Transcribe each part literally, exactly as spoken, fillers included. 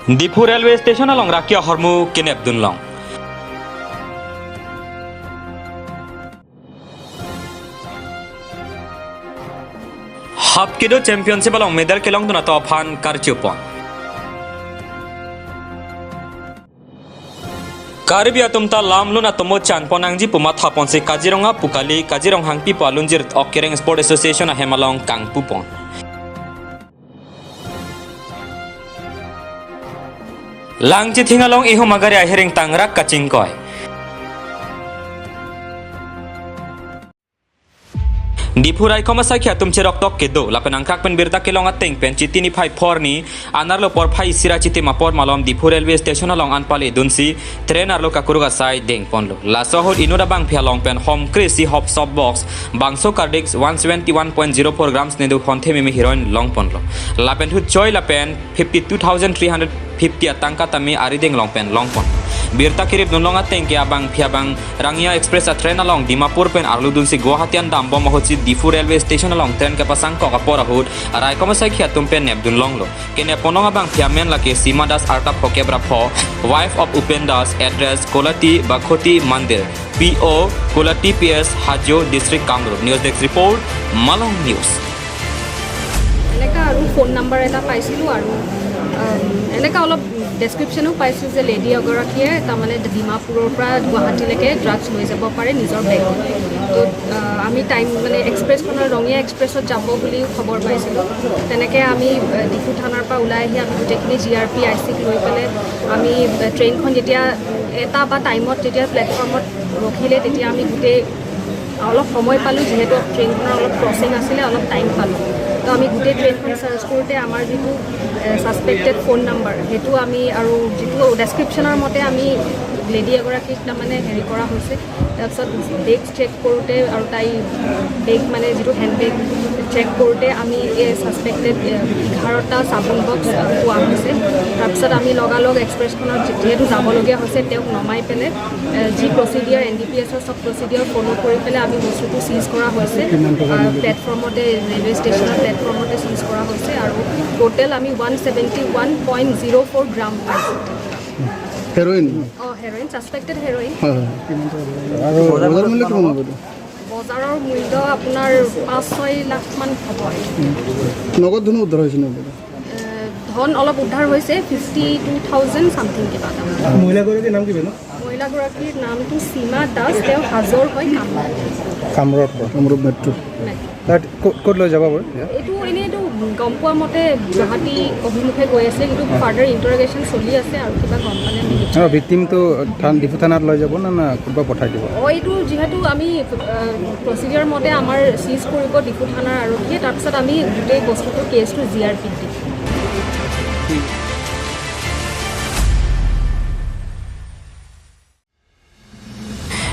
Diphu Railway Station along raki ahormu kenepdun long. Hapkido Championship along medal kelongdun atum aphan karchupon. Karbi atum ta lamlun atomo chanpon nangji pu mathaponsi Kaziranga pu kali, Kazirong Hangpi pu alunjir ok Kereng Sport Association ahem along kangpupon. Langchithing along ihum agari ahiring tangrak kachingkoi. Diphu raikom asaikhi atum cheroktok kedo lapen angkrak pen birta kelong ateng pen Chiti niphai phorni anerlo porphai isi ra Chiti mapor malom Diphu Railway Station along anpale dunsi train arlo kakuruk asai dengponlo. Laso ahut inut abangphi along pen hom kre isi hop soft box bangso kardik one seventy one point zero four grams nedu honthe meme heroin longponlo. Lapen thut choi lapen fifty two thousand three hundred fifty atangka tame arideng along pen longpon. Birta keripdun long ateng ke abangphi abang Rangya Express a train along Dimapur pen arludunsi Guwahati an dambom ahutsi Diphu Railway Station along train kepasangkok apor ahut raikom asaikhi atum pen nepdun longlo. Kenepon long abangphi amen lake Sima Das Arta phokep ra pho, wife of Upen Das, address Kolati Bakhoti Mandir, P O Kolati P S Hajo, District Kamrup. News Desk Report, Malong News. এনেকা আৰু phone number এটা পাইছিলোঁ আৰু, আম, এনেকা অলপ ডেছক্ৰিপশ্যনো পাইছোঁ যে লেডি এগৰাকীয়ে তাৰমানে ডিমাপুৰৰ পৰা গুৱাহাটীলৈকে ড্ৰাগছ লৈ যাব পাৰে নিজৰ বেগত। তো, আ, আমি টাইম মানে এক্সপ্ৰেছখনৰ, ৰঙিয়া এক্সপ্ৰেছত যাব বুলি খবৰ পাইছিলোঁ। তেনেকে আমি, আ, ডিফু থানাৰ পৰা ওলাই আহি আমি গোটেইখিনি জি আৰ পি আই চিক লৈ পেলাই আমি, আ, ট্ৰেইনখন যেতিয়া এটা বা টাইমত যেতিয়া প্লেটফৰ্মত ৰখিলে তেতিয়া আমি গোটেই অলপ সময় পালোঁ, যিহেতু ট্ৰেইনখনৰ অলপ ক্ৰচিং আছিলে, অলপ টাইম পালোঁ। তো আমি গোটেই ট্ৰেইনখন চাৰ্চ কৰোঁতে আমাৰ যিটো, এ, ছাছপেক্টেড ফোন নাম্বাৰ, সেইটো আমি আৰু যিটো ডেছক্ৰিপশ্যনৰ মতে আমি লেডি এগৰাকীক তাৰমানে হেৰি কৰা হৈছে। তাৰপিছত বেগ চেক কৰোঁতে আৰু তাই বেগ মানে যিটো হেণ্ড বেগ চেক কৰোঁতে আমি এই ছাছপেক্টেড, এ, এঘাৰটা চাবোন বক্স পোৱা হৈছে। তাৰপিছত আমি লগালগ এক্সপ্ৰেছখনত যিহেতু যাবলগীয়া হৈছে, তেওঁক নমাই পেলাই, এ, যি প্ৰচিডিয়াৰ এন ডি পি এছৰ চব প্ৰচিডিয়াৰ ফ'ল' কৰি পেলাই আমি বস্তুটো চিজ কৰা হৈছে। কিমান টকা আৰু দিলে? প্লেটফৰ্মতে, ৰেলৱে ষ্টেচনৰ প্লেটফৰ্মতে চিজ কৰা হৈছে আৰু টোটেল আমি one seventy one point zero' four গ্ৰাম পাইছোঁ। হেৰইন? অ, হেৰইন, ছাছপেক্টেড হেৰইন। হয়, হয়। আৰু বজাৰ মূল্য কিমান হ'ব এইটো? বজাৰৰ মূল্য আপোনাৰ পাঁচ ছয় লাখ মান হ'ব। নগদ ধনো উদ্ধাৰ হৈছে নে? এ, ধন অলপ উদ্ধাৰ হৈছে, ফিফটি টু থাউজেণ্ড ছামথিং কিবা এটা। মহিলাগৰাকীৰ নাম কি বাইদেউ? মহিলাগৰাকীৰ নামটো সীমা দাস, তেওঁ হাজোৰ হয়, কামৰূপ। কামৰূপ। কামৰূপ মেট্ৰ'। মেট্ৰ'। তাত ক'ত, ক'ত লৈ যাব বাৰু? এইটো এনেইতো গম পোৱা মতে গুৱাহাটী অভিমুখে গৈ আছে, কিন্তু ফাৰ্ডাৰ ইণ্টাৰগেশ্যন চলি আছে আৰু কিবা গম পালে আমি আৰু ভিক্টিমটো থান-, ডিফু থানাত লৈ যাব না, না ক'ৰবাত পঠাই দিব? অ, এইটো যিহেতু আমি, আ, প্ৰচিডিয়াৰ মতে আমাৰ চিজ কৰিব ডিফু থানাৰ আৰক্ষীয়ে, তাৰপিছত আমি গোটেই বস্তুটো কেছটো জি আৰ পিত দিম।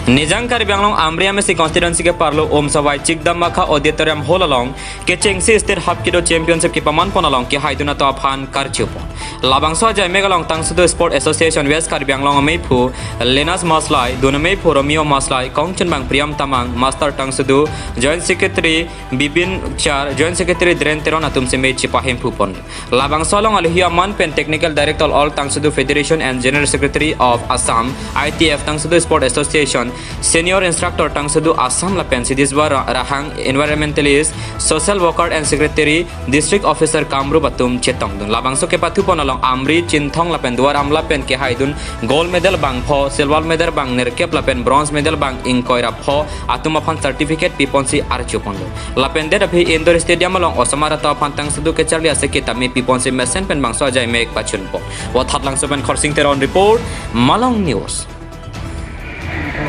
Nijang Karbi Anglong Amri M A C constituency ke parlo Om Sawai Chikdam Makha Auditorium Hall along kechengsi State Hapkido Championship kepamanpon along kehaidun atum aphan karchupon. Labangso ajaimek along Tangsudu Sport Association West Karbi Anglong ameiphu Lenas Maslai, dun ameiphu Romeo Maslai, kongchunbang Priyam Tamang, Master Tangsudu, Joint Secretary Bibin Char, Joint Secretary Dhiren Teron atum seme chepahemphupon. Labangso along alohi aman pen Technical Director All Tangsudu Federation and General Secretary of Assam, I T F, Tangsudu Sport Association, Senior Instructor Tangsudu Assam lapen Sidiswa Ra-, Rahang, Environmentalist, Social Worker and Secretary, District Officer Kamrup atum chetongdun. Labangso kepathupon along Amri, Chinthong lapen Duar Amla pen kehaidun gold medal bang pho, silver medal bang nerkep lapen bronze medal bang ingkoi ra pho atum aphan certificate piponsi archuponlo. Lapen det aphi indoor stadium along osomar atum aphan Tangsudu kecharli asekit tame piponsi mesen pen bangso ajaimek pachunpon. Vothatlangso pen Khorsing Teron report, Malong News.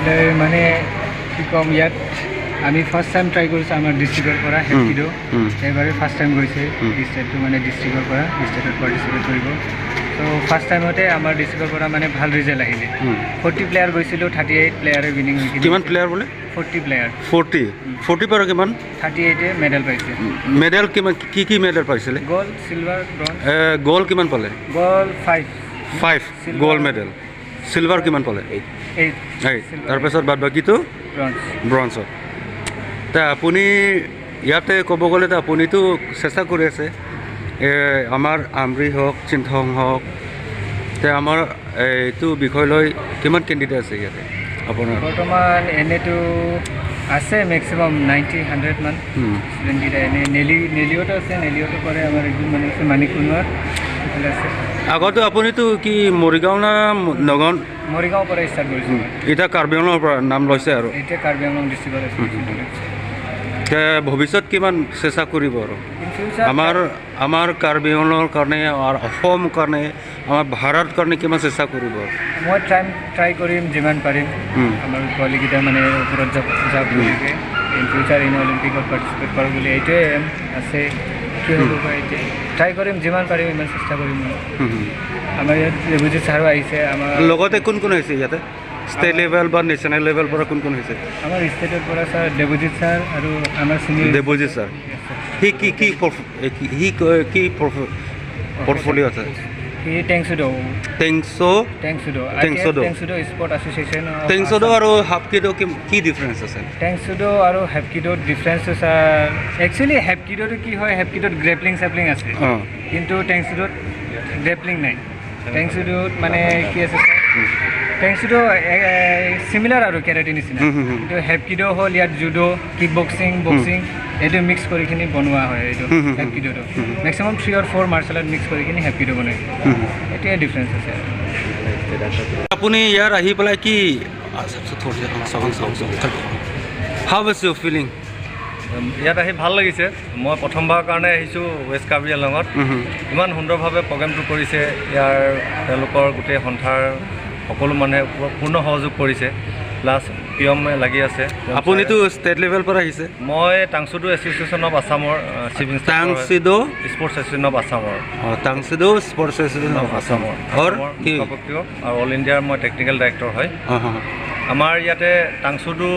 তাহলে মানে কি ক'ম, ইয়াত আমি first time try কৰিছোঁ আমাৰ ডিষ্ট্ৰিক্টৰ পৰা, হুম, হেপকিডো। হুম। এইবাৰে ফাৰ্ষ্ট টাইম গৈছে হুম। ষ্টেটটো, মানে ডিষ্ট্ৰিক্টৰ পৰা ষ্টেটত পাৰ্টিচিপেট কৰিব। তো ফাৰ্ষ্ট টাইমতে আমাৰ ডিষ্ট্ৰিক্টৰ পৰা মানে ভাল ৰিজাল্ট আহিলে। হুম। ফৰ্টি প্লেয়াৰ গৈছিলোঁ, থাৰ্টি এইট প্লেয়াৰে উইনিং হৈ কিনে কিমান আহিছে। প্লেয়াৰ বোলে? Forty player. ফৰ্টি? হুম। ফৰ্টি পৰা কিমান? থাৰ্টি এইটে মেডেল পাইছে। মেডেল কিমান, কি কি মেডেল পাইছিলে? Gold, silver, bronze. এ, গ'ল্ড কিমান পালে? Gold five. Five, silver. Gold medal. Silver কিমান পালে? এইট। এইট। এইট। চিলভাৰ। তাৰপিছত বাদ বাকীটো? ব্ৰঞ্জ। ব্ৰঞ্জত। তে আপুনি ইয়াতে ক'ব গ'লে তে আপুনিতো চেষ্টা কৰি আছে, এ, আমাৰ আমৰি হওক, চিংথং হওক, যে আমাৰ, এ, এইটো বিষয় লৈ কিমান কেণ্ডিডেট আছে ইয়াতে আপোনাৰ? বৰ্তমান এনেতো আছে মেক্সিমাম নাইণ্টি হাণ্ড্ৰেড মান। হুম। ষ্টুডেণ্টকেইটা এনে নেলি নেলিঅতো আছে, নেলিঅতো কৰে আমাৰ একজন মানুহ আছে মানিক সোণোৱাৰ, এইফালে আছে। আগতে আপুনিতো কি মৰিগাঁও না ম-, নগাঁও? মৰিগাঁৱৰ পৰা ষ্টাৰ্ট কৰিছোঁ। হুম। মই। এতিয়া কাৰ্বি আংলঙৰ পৰা নাম লৈছে আৰু। এতিয়া কাৰ্বি আংলং ডিষ্ট্ৰিক্টত আছে। হুম, হুম, হুম। তে ভৱিষ্যত কিমান চেষ্টা কৰিব আৰু? In future আমাৰ, আমাৰ কাৰ্বি আংলঙৰ কাৰণে আৰু অসম কাৰণে, আমাৰ ভাৰত কাৰণে কিমান চেষ্টা কৰিব? মই ট্ৰাই, ট্ৰাই কৰিম যিমান পাৰিম। হুম। আমাৰ পোৱালীকেইটা মানে ওপৰত যাওক, যাওক হুম। বুলিকে। ইন ফিউচাৰ ইন অলিম্পিকত পাৰ্টিচিপেট কৰক বুলি এইটোৱে এম আছে। কি হ'ব হুম। বা এতিয়া? ট্ৰাই কৰিম, যিমান পাৰিম ইমান চেষ্টা কৰিম মই। হুম, হুম। আমাৰ ইয়াত দেৱজিৎ ছাৰো আহিছে, আমাৰ লগতে কোন কোন আহিছে ইয়াতে? ষ্টেট আমাৰ লেভেল বা নেশ্যনেল লেভেল পৰা কোন কোন আহিছে? আমাৰ ষ্টেটৰ পৰা ছাৰ দেৱজিৎ ছাৰ আৰু আমাৰ senior Debajit sir. Yes, sir. সি কি, কি পৰ্ফ-, এ, কি, সি ক-, কি পৰ্ফ-, পৰ্টফলিঅ' আছে? সি টেংচুডো। টেংচো? টেংচুডো। টেংচুডো। আই টি এফ টেংচুডো স্পৰ্ট এছ'চিয়েশ্যন অফ টেংচুডো আছাম। আৰু হাপকিডো কি, কি ডিফাৰেঞ্চ আছে? টেংচুডো আৰু হাপকিডোত ডিফাৰেঞ্চ ছাৰ, একচুৱেলি হাপকিডোটো কি হয়, হাপকিডোত গ্ৰেপলিং চেপলিং আছে। অ। কিন্তু টেংচুডোত গ্ৰেপলিং নাই। টেংচুডোত মানে কি আছে ছাৰ? হুম। টেংচুডো, এ, এ, চিমিলাৰ আৰু কেৰাটে নিচিনা। হুম, হুম, হুম। কিন্তু হাপকিডো হ'ল ইয়াত জুডো, কিক বক্সিং, হুম। বক্সিং, এইটো মিক্স কৰি কিনি বনোৱা হয় এইটো হুম, হুম, হুম। হাপকিডোটো। হুম, হুম। Maximum three or four martial art mix কৰি কিনি হাপকিডো বনায়। হুম, হুম। এইটোৱে ডিফাৰেঞ্চ আছে। আপুনি ইয়াত আহি পেলাই কি, আচ্ছা, আচ্ছা, থ'ক দিয়া, চাওক, চাওক, চাওক। How was your feeling? ইয়াত আহি ভাল লাগিছে। মই প্ৰথমবাৰৰ কাৰণে আহিছোঁ ৱেষ্ট কাৰ্বি আংলঙত। হুম, হুম। ইমান সুন্দৰভাৱে প্ৰগ্ৰেমটো কৰিছে। ইয়াৰ তেওঁলোকৰ গোটেই সন্থাৰ সকলো মানুহে পূ-, পূৰ্ণ সহযোগ কৰিছে, প্লাছ পি এম লাগি আছে। পি এম আপুনিতো ছাৰে। ষ্টেট লেভেল পৰা আহিছে? মই টাংচুডো এছ'চিয়েশ্যন অফ আছামৰ, আহ, চিফ ইনষ্ট্ৰাক্টৰ হয়। টাংচুডো? স্পৰ্টছ এছ'চিয়েশ্যন অফ আছামৰ। অ, টাংচুডো স্পৰ্টছ এছ'চিয়েশ্যন অফ আছামৰ। আছামৰ, অৰ কি? সভাপতিও আৰু অল ইণ্ডিয়াৰ মই টেকনিকেল ডাইৰেক্টৰ হয়। অ, হ, হ। আমাৰ ইয়াতে টাংচুডো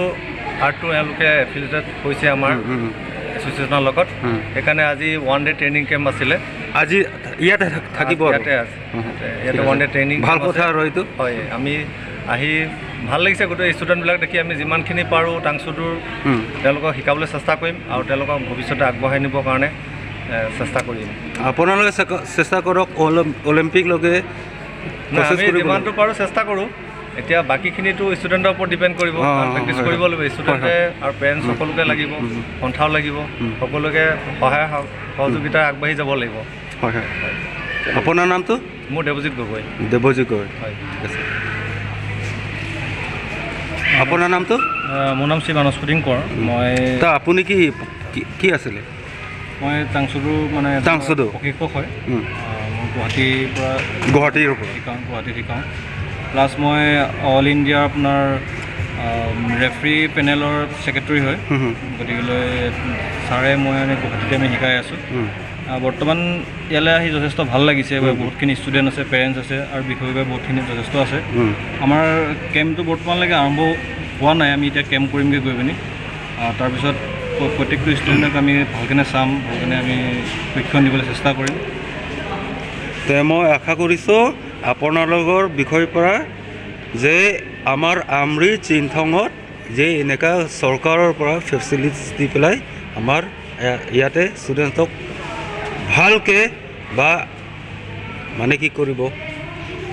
আৰ্টটো এওঁলোকে এফিলিয়েটেড হৈছে আমাৰ হুম, হুম, হুম। এছ'চিয়েশ্যনৰ লগত। হুম। সেইকাৰণে আজি ওৱান ডে ট্ৰেইনিং কেম্প আছিলে। আজি ইয়াতে থাক-, থাকিব আৰু? ইয়াতে আছে। হুম, হুম। ইয়াতে ঠিক আছে। ওৱান ডে ট্ৰেইনিং ভাল কেম্প কথা আছে। আৰু এইটো। হয়, আমি আহি ভাল লাগিছে গোটেই ষ্টুডেণ্টবিলাক দেখি। আমি যিমানখিনি পাৰোঁ টাংচুডোৰ হুম। তেওঁলোকক শিকাবলৈ চেষ্টা কৰিম আৰু তেওঁলোকক ভৱিষ্যতে আগবঢ়াই নিবৰ কাৰণে, এ, চেষ্টা কৰিম। আপোনালোকে চেক-, চেষ্টা কৰক, অলিম-, অলিম্পিকলৈকে নাই, প্ৰচেছ আমি কৰিব যিমানটো লাগিব। পাৰোঁ চেষ্টা কৰোঁ। এতিয়া বাকীখিনিতো ষ্টুডেণ্টৰ ওপৰত ডিপেণ্ড কৰিব, অ, কাৰণ অ, প্ৰেক্টিছ হয়, কৰিব হয়। লাগিব। হয়, ষ্টুডেণ্টে হয়। আৰু পেৰেণ্টছ হুম, সকলোকে হুম, লাগিব, হুম, হুম। সন্থাও লাগিব, হুম। সকলোকে সহায় সহ-, সহযোগিতা হুম। আগবাঢ়ি যাব লাগিব। হয়, হয়। আপোনাৰ নামটো? মোৰ দেৱজিৎ গগৈ। দেৱজিৎ গগৈ। হয়। ঠিক আছে। আপোনাৰ নামটো? আহ, মোৰ নাম শ্ৰী মানস ফুটিং কোঁৱৰ। উম। মই তা আপুনি কি, কি, কি আছিলে? মই টাংচুডোৰ মানে টাংচুডো? প্ৰশিক্ষক হয়। উম। আহ, মই গুৱাহাটীৰ পৰা গুৱাহাটীৰ পৰা? শিকাওঁ, গুৱাহাটীত শিকাওঁ। প্লাছ মই অল ইণ্ডিয়াৰ আপোনাৰ, আহ, ৰেফাৰী পেনেলৰ ছেক্ৰেটাৰী হয়। হুম, হুম। গতিকেলৈ ছাৰে মই মানে গুৱাহাটীতে আমি শিকাই আছোঁ। উম। আহ, বৰ্তমান ইয়ালৈ আহি যথেষ্ট ভাল লাগিছে। হুম। বহুতখিনি ষ্টুডেণ্ট আছে, পেৰেণ্টছ আছে আৰু বিষয়ববীয়া বহুতখিনি যথেষ্ট আছে। উম। আমাৰ কেম্পটো বৰ্তমানলৈকে আৰম্ভ হোৱা নাই, আমি এতিয়া কেম্প কৰিমগৈ গৈ পিনি। আহ, তাৰপিছত প্ৰ-, প্ৰত্যেকটো ষ্টুডেণ্টক আমি ভালকেনে চাম, ভালকেনে আমি প্ৰশিক্ষণ দিবলৈ চেষ্টা কৰিম। তে মই আশা কৰিছোঁ আপোনালোকৰ বিষয়ৰ পৰা যে আমাৰ আমৰি চিংথঙত যে এনেকা চৰকাৰৰ পৰা ফেচিলিটিছ দি পেলাই আমাৰ, এ, ইয়াতে ষ্টুডেণ্টক ভালকে বা মানে কি কৰিব,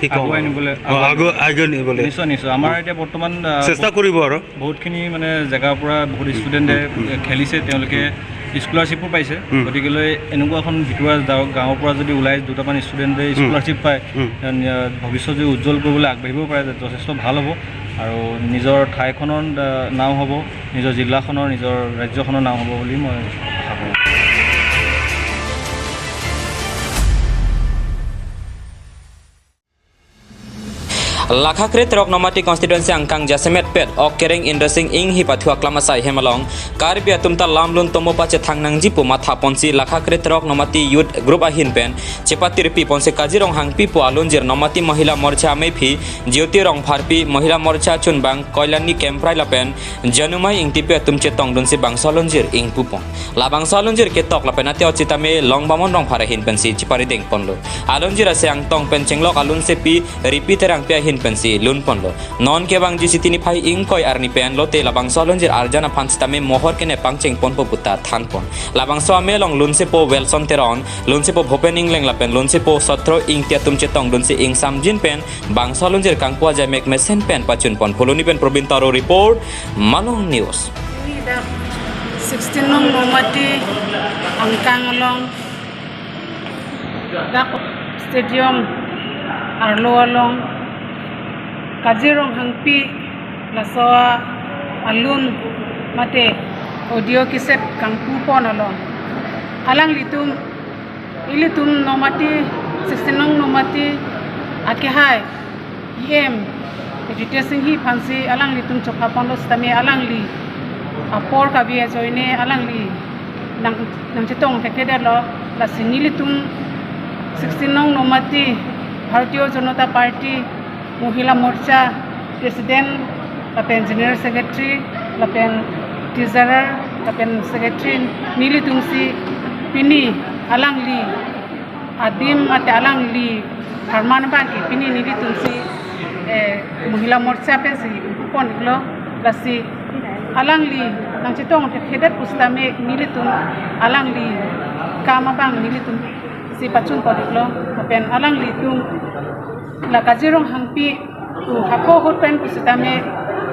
কি ক'ম আগুৱাই আৰু? নিবলৈ, অ, আগুৱাই আগু-, আগুৱাই নিবলৈ। নিশ্চয়, নিশ্চয়। আমাৰ এতিয়া বৰ্তমান, আহ, চেষ্টা বহুত, কৰিব আৰু। বহুতখিনি মানে জেগাৰ পৰা বহুত হুম, ষ্টুডেণ্টে হুম, হুম। খেলিছে, তেওঁলোকে হুম। স্কলাৰশ্বিপো পাইছে। হুম। গতিকেলৈ এনেকুৱা এখন ভিতৰুৱা গাঁও, গাঁৱৰ পৰা যদি ওলাই দুটামান ষ্টুডেণ্টে হুম। স্কলাৰশ্বিপ পায়, হুম। তেন-, আহ, ভৱিষ্যত যদি উজ্জ্বল কৰিবলৈ আগবাঢ়িব পাৰে, যথেষ্ট ভাল হ'ব আৰু নিজৰ ঠাইখনৰ, আহ, নাম হ'ব, নিজৰ জিলাখনৰ, নিজৰ ৰাজ্যখনৰ নাম হ'ব বুলি মই আশা কৰোঁ। Lakha kre-throk Nomati constituency angkang jasemet pet ok kereng Indrasing Enghi pathu aklam asai hem along Karbi atum ta lamlun tomo pachethang nangji pu matha ponsi lakha kre-throk Nomati Youth Group ahin pen chepatirpi ponsi Kaji Ronghangpi pu alunjir Nomati Mahila Morcha amephi Jyoti Rongpharpi, Mahila Morcha chunbang Koilani Kemprai lapen Janumai Ingtipi atum chetongdunsi bangso alunjir ingpupon. Labangso alunjir ketok lapen ateo sitame Longbamon Rongphar ahin pensi cheparideng ponlo. Alunjir ase angtong pen chenglok alunsepi Ripi Terangpi ahin pensi lun ponlo. Non kevangji Chiti niphai ingkoi arni pen lote labangso alunjir arjan aphan sitame mohor kenep pangcheng ponpo puta than pon. Labangso amei along lunsepo Wilson Teron, lunsepo Bhupen Engleng lapen lunsepo Sotro Ingti atum chetongdunsi ingsamjin pen bangso alunjir kangpu ajai mek mesen pen pachun pon. Phuloni pen Probin Taro report, Malong News. Dak sixteen nong Nomati angkang along, dak stadium arlo along Kaji Ronghangpi laso alun mate audio cassette kangpu pon along, alanglitum, ilitum Nomati, sixteen nong Nomati akehai E M Ritesh Enghi aphansi alanglitum chopha ponlo sitame alangli apor kave ajoine alangli nang, nangchetong thekthedetlo. Lasi nelitum sixteen nong Nomati Bharatiya Janata Party Mohila Morcha President lapen General Secretary lapen Treasurer lapen Secretary nelitumsi pini alangli adim mate alangli pharman abangke pini nelitumsi, eh, Mohila Morcha pensi pon-iklo. Lasi alangli nangchetong thekthedet pusitame nelitum alangli kam abang nelitumsi pachun pon-iklo. Lapen alanglitum la Kaji Ronghangpi pu hako ahut pen pusitame,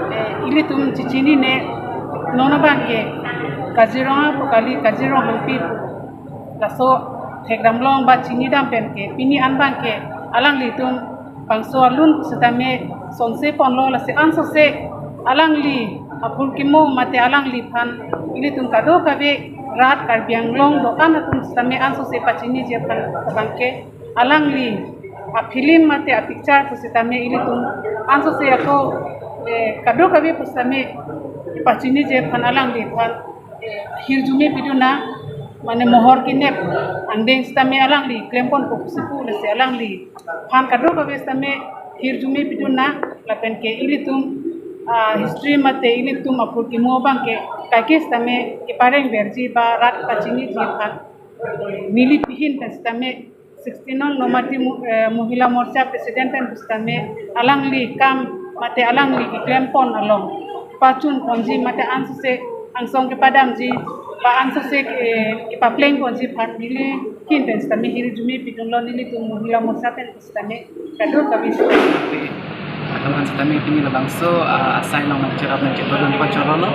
eh, ilitum chechinine, non abangke Kaziranga pu kali, Kaji Ronghangpi pu laso thekdam long ba chinidam penke pini an abangke alanglitum bangso alun pusitame sonse ponlo. Lasi ansose alangli aphurkimo mate alangliphan ilitum kadokave rat Karbi Anglong do-an atum sitame ansose pachiniji aphan abangke alangli afilm mate apicture pusitame ilitum ansose ako, eh, kadokave pusitame pachiniji aphan alangliphan, eh, hirjume pidun nang, mane mohor kenep angdeng sitame alangli klem ponpo pusi pu. Lasi alangliphan kadokave sitame hirjume pidun nang. Lapenke ilitum, ah, history mate ilitum aphurkimo abangke kaike sitame kepareng verji ba rat pachiniji aphan neli pihin pen sitame sixteen nong Nomati Mo-, eh, Mohila Morcha President pen pusitame alangli kam mate alangli keklem pon along pachun ponji mate ansose angsong kepadamji ba ansose, eh, kepapleng ponji aphan neli pihin pen sitame hirjume pidunlo nelitum Mohila Morcha pen sitame kadokave. Atum an sitame pini labangso, ah, asai along nangcherap nangchetongdun pachorolo.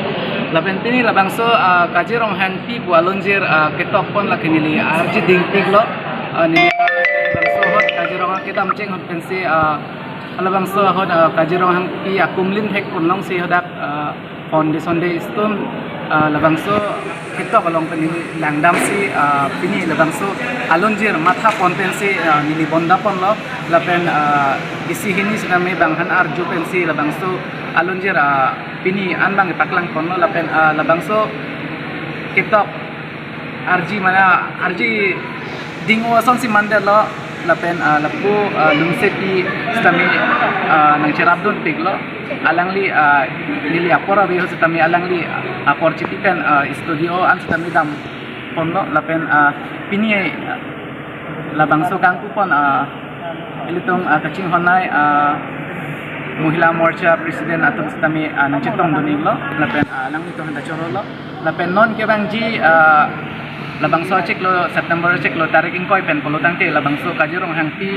Lapen pini labangso, ah, Kaji Ronghangpi pu alunjir, ah, ketok pon lake neli arji dingpiklo. Ah, neli labangso ahut Kaziranga kedam cheng ahut pensi, ah, labangso ahut, ah, Kaji Ronghangpi akumlin hek pon longsi hadak, ah, foundation day stone, ah, labangso ketok along pen neli langdamsi, ah, pini labangso alunjir matha pon pensi, ah, neli bonda ponlo. Lapen, ah, isi hini sitame bang han arju pensi labangso alunjir, ah, pini an abang paklang ponlo. Lapen, ah, labangso ketok arji mana arji ding-o asonsi mandetlo. Lapen, ah, lapu, ah, lungsepi sitame, ah, nangcherapdunpiklo. Alangli, ah, neli apor ave ahut sitame alangli, ah, apor chipi pen, ah, studio an sitame dam ponlo. Lapen, ah, pini, ah, labangso kangpu pon, ah, ilitum, ah, kachinghonnei, ah, Mohila Morcha President atum sitame, ah, nangchetongdun-iklo. Lapen, ah, alanglitum handa chorolo. Lapen non kevangji, ah, labangso achiklo September achiklo tarik ingkoi pen pulo tangte labangso Kaji Ronghangpi,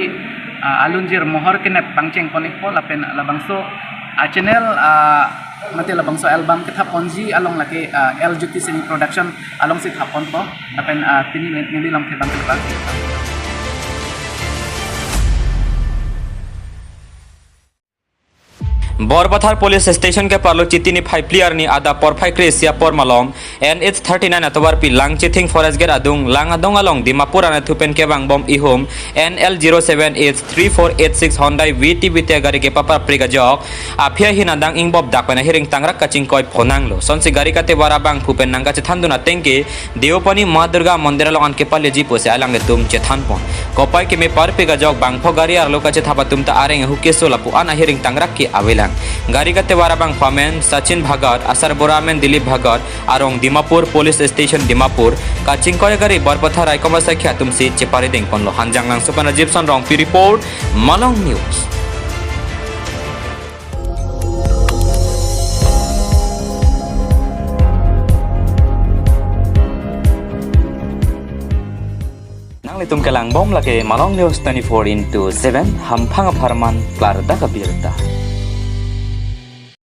ah, alunjir mohor kenep pangcheng pon-ikpo. Lapen labangso, ah, channel, ah, mate labangso album kethap ponji along lake, ah, L Jyoti Singh Production alongsi thap ponpo. Lapen, ah, pini neli lamthe abang kepang. Borpathar Police Station keparlo Chiti niphai phli arni adap porphai kre-isi apor malom N H thirty-nine atovarpi Langchithing Forest Gate adung lang adong along Dimapur anatthu pen kevangbom ihum N L zero seven H three four eight six Hyundai V T V T gari kepapar prik ajok aphi ahin adang ingbop dak pen ahiring tangrak kachingkoi phonanglo. Sonsi gari katevar abangphu pen nangkachethandun atengke Deopani Ma Durga Mondir along an kepaleji pusi alanglitum chethan pon. Kopai keme parpik ajok bangpho gari arlo kachethap atum ta areng ahu keso lapu an ahiring tangrak ke avelang. Gari katevar abangphu amen Sachin Bhagat, asarbura amen Dilip Bhagat, arong Dimapur Police Station Dimapur, kachingkoi gari Borpathar Raikom asaikhi atumsi cheparideng ponlo. Hanjanglangso pen Rajiv Son Rongpi report, Malong News. Itum kelang bom lake Malong News twenty-four into seven, hamphang apharman klardak abirta.